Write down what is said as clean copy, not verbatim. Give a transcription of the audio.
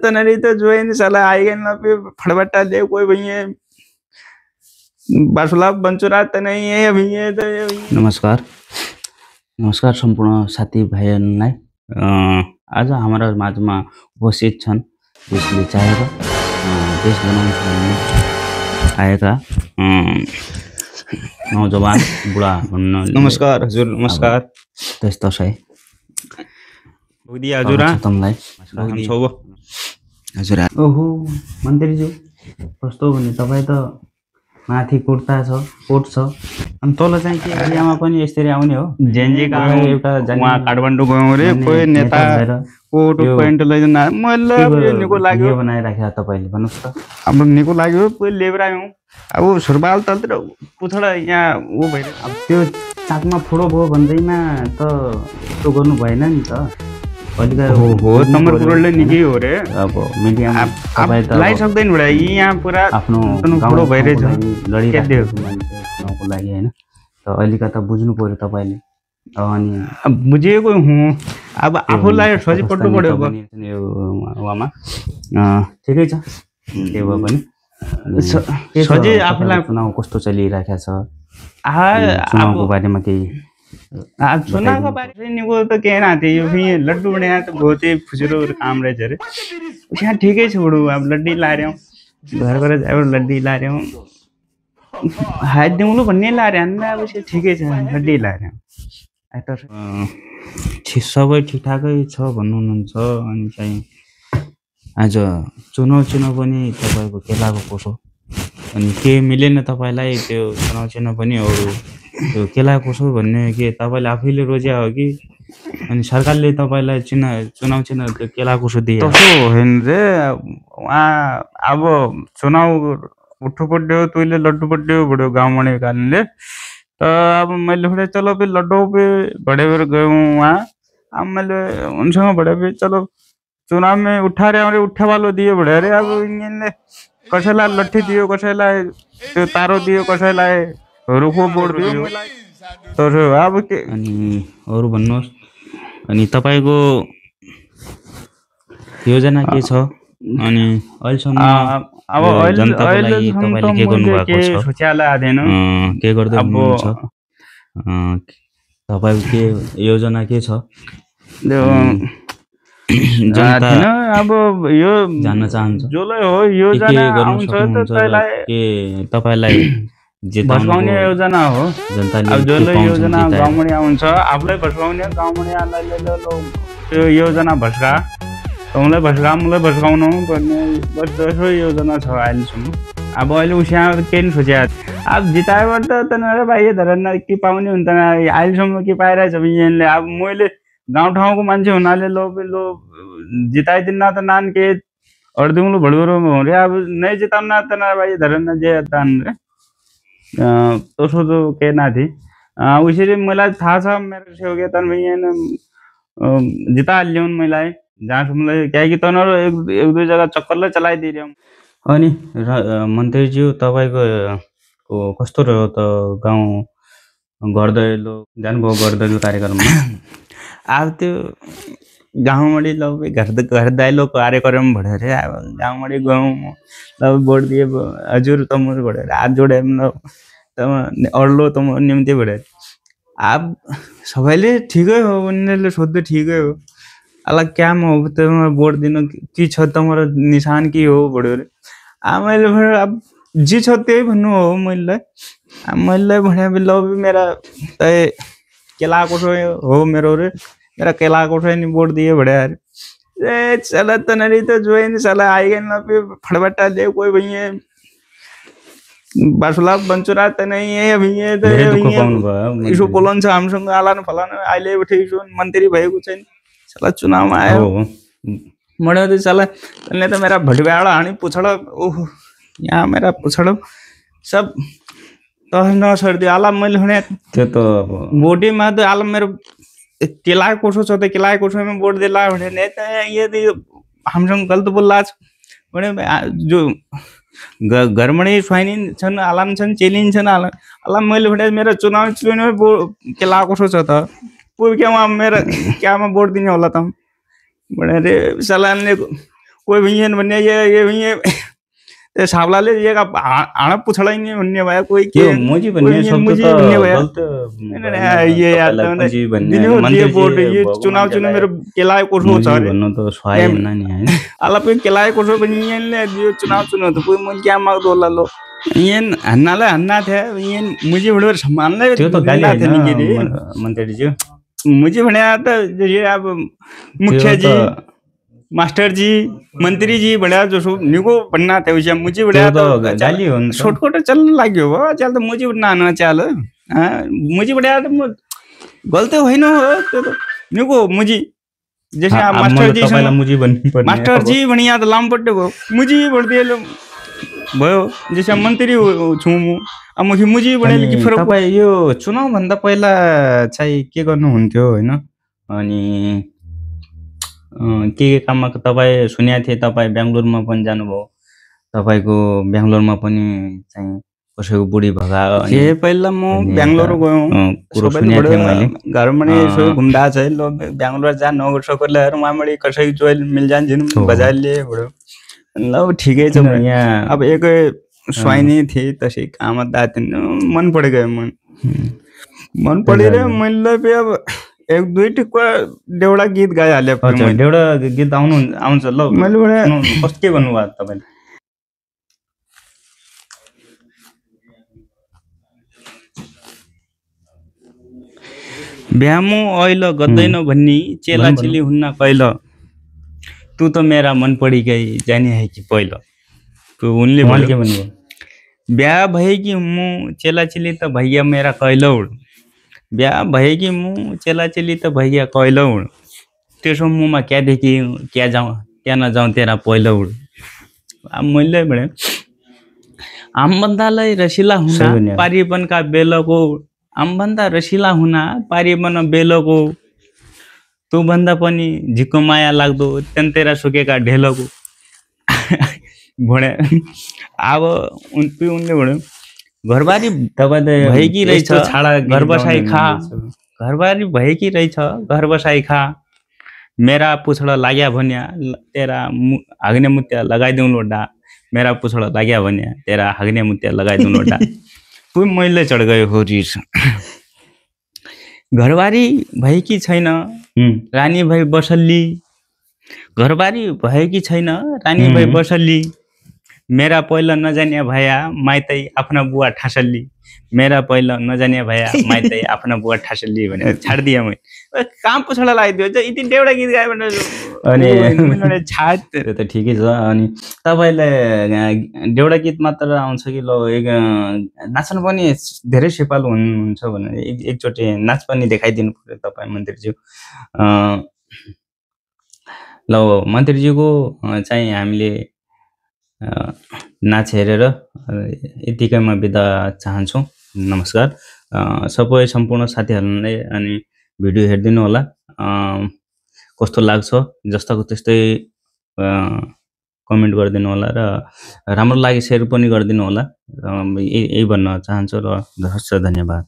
तो नहीं तो जो है साला आएगा ना पे फड़बट्टा दे कोई भैया बासुला बंचुरा त नहीं है अभी ये तो नमस्कार नमस्कार सम्पूर्ण साथी भाइहरूलाई आज हाम्रा माझमा उपस्थित छन् देशले चाहेर देश बनाउँछ भन्ने आएका नौजवान बुढा भन्न नमस्कार हजुर नमस्कार त्यस्तो छ बुद्धि हजुर तमलाई हजुर ओहो मन्त्रीज्यू कस्तो भने तपाईँ त माथि कुर्ता छ कोट छ अनि तल चाहिँ के एरियामा पनि यसरी आउने हो जेनजी का एउटा वहाँ काठमाडौँ गयौँ रे कोही नेता कोट प्यान्ट लैजाउँ मैले निको लाग्यो बनाइराख्या तपाईँले भन्नुहोस् त हाम्रो निको लाग्यो कोही लिएर आयौँ अब सुरबाल तलतिर पुछडा यहाँ ऊ भएर अब त्यो चाकमा फोडो भयो भन्दैमा त त्यो गर्नु भएन नि त हो नम्बर कुरोले निकै हो रे अब मिडियामा तपाईँ त लगाइसक्दैन बुढा यहाँ पुरा आफ्नो गाउँ भइरहेछ लडिरहेको मान्छेको लागि होइन त अलिकता बुझ्नु पर्यो तपाईँले अनि बुझेको हुँ अब आफूलाई सजिलो पट्टो पऱ्यो उहाँमा ठिकै छ त्यो भए पनि सजिलो आफूलाई चुनाव कस्तो चलिरहेको छ चुनावको बारेमा केही चुनाव का बारे में वो तो कहना थे ये लड्डू बनाया तो बहुत ही फुजरो काम रहे जरे यहाँ ठीक है छोड़ो अब लड्डी ला रहे हो घर घर जाए लड्डी ला रहे हो हाथ देउलो भन्ने ला रहे हैं अब से ठीक है लड्डी ला रहे हो सबै ठिकठाकै छ भन्नुहुन्छ अनि चाहिँ आज चुनाव पनि तपाईँको केलाको कोसो अनि के मिलेन तपाईँलाई त्यो चुनाव पनि अरू त्यो केला कोसो भन्ने के तपाईँले आफैले रोज्या हो कि अनि सरकारले तपाईँलाई चुनाव त्यो केला कोसो दिए तसो होइन रे वहाँ अब चुनाव उठ्नु पड्यो तैँले लड्डू पड्यो बढ्यो गाउँमा कारणले त अब मैले फिर चलो फिर लड्डू पे बड़े बेर गए वहाँ अब मैले उनसँग बड़े पे चलो चुनाव में उठा रहे हमारे उठा वालों दिए बड़े अरे अब इनने कसैलाई लट्ठी दियो कसैलाई त्यो तारो दियो कसैलाई रुखो बोर्ड दियो तर अब के अनि अरू भन्नुहोस् अनि तपाईँको योजना के छ अनि अहिलेसम्म अब अहिले के गर्नु भएको छ सोचिहाल्नु आदैन के गर्दै हुनुहुन्छ तपाईँको के योजना के छ अब यो जान्न चाहन्छु जसलाई हो योजना आउँछ के तपाईँलाई भस्काउने योजना हो जनताले अब जसले योजना गाउँमा आउँछ आफूलाई भस्काउने गाउँमा त्यो योजना भस्का तँलाई भस्का मलाई भस्काउनु भन्ने बस दोस्रो योजना छ अहिलेसम्म अब अहिले उसिया केही पनि सोचे अब जिताएबाट त तनार भाइ धरन के पाउने हुन्छ अहिलेसम्म के पाइरहेछ यहाँले अब मैले गाउँठाउँको मान्छे हुनाले लो जिताइदिन्न त नान के अर्दुङलो भडुरो हो रे अब नै जिताउन तनार भाइ धरन जे तान रे तसो तो कहना थी उसरी मलाई थाहा छ मेरो सेउके तन यहाँ जिता ल्याउन् मलाई जहाँसम्म क्या कि तनहरू एक दुई जग्गा चक्करलाई चलाइदिइरहँ अनि मन्त्रीज्यू तपाईँको कस्तो रह्यो त गाउँ घर दैलो जानुभयो घर दैलो कार्यक्रममा अब त्यो गाउँमा घर दैलो कार्यक्रम भनेर अब गाउँमा गयौँ अब भोट दिए हजुर त म भनेर हात जोडे अड्लो त म निम्ति भनेर अब सबैले ठिकै हो उनीहरूले सोध्दै ठिकै हो अला क्या म हो त भोट दिनु के छ तम्रो निशान के हो भन्यो अरे मैले अब जे छ त्यही भन्नु हो मैले भने ल मेरा त केला कोठो हो मेरो रे मेरा केला कोठो नि भोट दिए बड़े यार ए चला तो नहीं तो जो है साला आएगा ना पे फड़बट्टा दे कोई भैया बासुला बंचुरा त नहीं है अभी ये तो इसो बोलन छ हामीसँग आलान फलान अहिले उठे इसो मन्त्री भएको छैन साला चुनावमा आयो मड्यो त साला तन्ने त मेरा भटवाड़ा हानी पुछड़ा ओह यहाँ मेरा पुछड़ा सब तो न सर्दी आला मैले हुने त्यो त बोडीमा त आला मेरो केला कोठो छ त केला कोठोमा बोट दिला भने ने त ये हामीसँग गलत बोल्ला छ भने जो घरमा नै स्वाइनिन छन् आलाम छन् चेलिन छन् आला मैले भने मेरो चुनाव केला कोठो छ त पुग्यो मेरो क्यामा बोट दिने होला त भने रे सलानले कोही भइएन भन्ने ये भइए त्यो साबलाले एक हाँडा पुछडै नि भन्ने भयो कोही के मुजी भन्ने शब्द त गलत ये यार दिने बोर्ड ये चुनाव मेरो केलाय कोठो छ रे भन्नु त स्वाय नि हैन आला पे केलाय कोठो पनि यनले यो चुनाव त कोही मैले क्या माग्दो होला लो यन हन्नाले हन्ना थे यन मुजी बडो सम्मानले त्यो त गाली हैन मन्त्री जी मुजी भने त जे अब मुख्य जी मास्टर जी मंत्री जी बड़ा जो निको बनना थे उसे मुझे बड़ा तो गाली हो छोटकोट चलने लाग्यो हो चल तो मुझे बना न चल मुझे बड़ा तो गलत होइन हो त्यो त निको मुझी जैसे मास्टर जी तपाईलाई मुजी भन्नु पर्ने मास्टर जी भनिया त लामपट्टे भयो मुजी बढ्दिएलो भयो जैसे मन्त्री छु म अब मुजी बढेले कि फरक तपाई यो चुनाव भन्दा पहिला चाहिँ के गर्नु हुन्थ्यो हैन अनि के काममा तपाईँ सुनेको थिएँ तपाईँ बेंगलोरमा पनि जानुभयो तपाईको बेंगलोरमा पनि चाहिँ कसैको बुढी भगा ए पहिला म बेंगलोर गयो कुरो सुनेको थिएँ मैले घरमा नि सो घुम्दा छ ल बेंगलोर जा नगर सकले उहाँमडी कसै जोइल मिल जान जिन बजारले बडो ल ठिकै छ यहाँ अब एकै स्वाइनी थिए तसै काम दातिन मन पड़ गयो मन पडेर मैले अब एक दुई टिक्का देउडा गीत गाइहाले देउडा गीत आउँछ ल मैले कस्तो के भन्नुभयो तपाईले ब्यामो ऐल गदैन भन्नी चेला चिली हुन्न कैल तू त मेरा मन पड़ी गई जानी है कि पहिल तो उनले के भन्नुभयो ब्या भएकी म चेला चिली त भैया मेरा कैलौड ब्या भएकी म चेला चिली त भैया कैलौड त्यसो मुमा क्या देखि क्या जाऊँ क्या नजाऊँ तेरा पहिलौड अब मैले भने आमभन्दालाई रसिला हुना पारिपनका बेलको आमभन्दा रसिला हुना पारिपन बेलको तँ भन्दा पनि झिक्को माया लाग्दो तेरा सुकेका ढेलको भने अब उनले भन्यो घरबारी भएकी रहेछ घर बसाई खा घरबारी भएकी रहेछ घर बसाई खा मेरा पुछडा लाग्या भन्या तेरा हाग्ने मुत्या लगाइदिउँ लोडा मेरा पुछडा लाग्या भन्या तेरा हाग्ने मुत्या लगाइदिउँ लोडा कोही मैले चढ गयो हो रिस घरबारी भएकी छैन रानी भई बसल्ली घरबारी भएकी छैन रानी भई बसल्ली मेरा पहिला नजाने भया माइतै आफ्ना बुवा ठासल्ली मेरा पहिला नजाने भया माइतै आफ्ना बुवा ठासल्ली भनेर छाड्दिएँ मैले काम पुछडा लगाइदियो चाहिँ यति एउटा गीत गायो भने अनि छाड त्यो त ठिकै छ अनि तपाईले देउडा गीत मात्र आउँछ कि ल एक नाच्न पनि धेरै सिपालु हुनुहुन्छ भने एकचोटि नाच पनि देखाइदिनु पर्यो तपाईँ मन्त्रीज्यू ल मन्त्रीज्यूको चाहिँ हामीले नाच हेरेर यतिकैमा बिदा चाहन्छौँ नमस्कार सबै सम्पूर्ण साथीहरूलाई अनि भिडियो हेरिदिनु होला कस्तो लाग्छ जस्ताको त्यस्तै कमेन्ट गरिदिनु होला र राम्रो लागि सेयर पनि गरिदिनु होला यही भन्न चाहन्छु र हस् धन्यवाद।